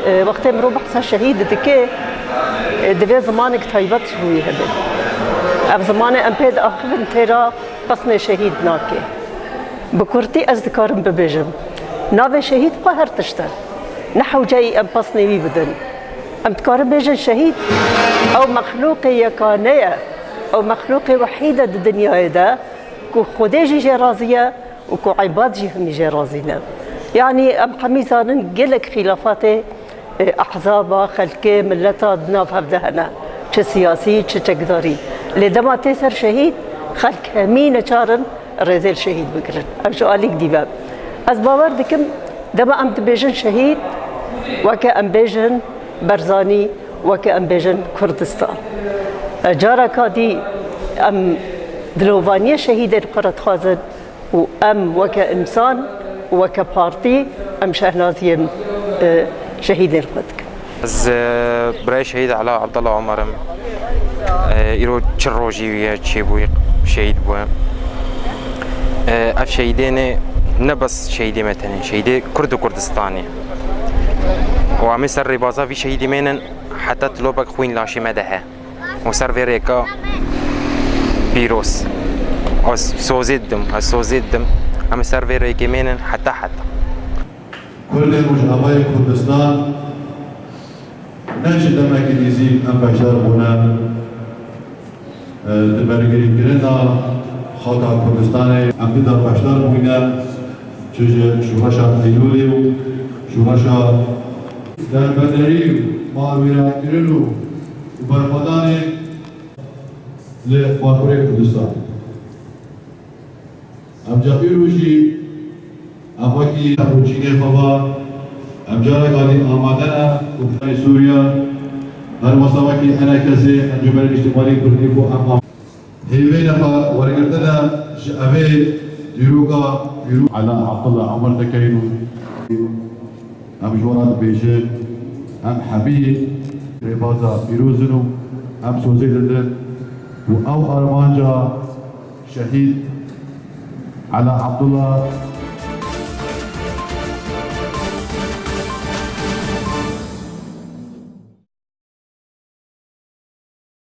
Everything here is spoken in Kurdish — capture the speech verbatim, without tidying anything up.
Wextê mirov behsa şehîd dike, divê zimanek taybet ji bo wî hebe. Ev zimanê em pê diaxivin têra pesnê şehîd nake. Bi kurtî ez dikarim bibêjim, navê şehîd xwe her tişt e. Ne hewceyî em pesnê wî bidin. Em dikarin bêjin şehîd, ew mexlûqê yekane ye, ew mexlûqê wehîd e di dinyayê de ku Xwedê jî jê razî ye û ku îbad jî hemî jê razî ne. Yanî em hemî zanin gelek xîlafatê e, ehzaba, xelkê, mileta di nav hev de hene. Çi siyasî, çi çekdarî. Lê dema tê ser şehîd, xelk hemî neçar in rêzê li şehîd bigirin. Ev ji alîk dî be. Ez bawer dikim, dema em dibêjin şehîd, weke em bêjin Berzanî, weke em bêjin Kurdistan. E, careka dî em dilovaniyê şehîdên xwe re dixwazin û em weke însan û weke partî em şehnaziyên, e, şehîdên xwe dikin. Ez, e, birayê şehîd Ela Abdullah Omer im. E, îro çil rojî wî ye çêbûyî, şehîd bûye. E, ev şehîdênê ne bes şehîdê me tenê, şehîdê Kurd û Kurdistanê. Û em ê ser rêbaza vî şehîdê mênin heta tilopek xwîn laşê me de he. Û ser vê rêka pîroz. Ez sozê didim, ez sozê didim. Em ê ser vê rêkê mênin heta heta. Kurdên Rojavayê Kurdistan ne ji demekî nêzîk em beşdar bûne, e, di bergirîkirina xaka Kurdistanê. Em dida beşdar bûne, çi ji şoreşa Eylûlê û şoreşa derbederî û malwêrankirin û û berxwedanê li Bakurê Kurdistan. Em ca îro jî em wekî nexweçînê xwe va, em careka dî amade ne ku Sûriya, her wesa wekî enekesê Encûmenê Niştimanî Kurdî ku em Hêvîna xwe wergirtine ji evê dîroka pîroz Ela Abdullah Omer dikeyin û em ji we re dibêjin, em hemî rêbaza pîroz in û em sozê didin û ew armanca şehîd Ela Abdullah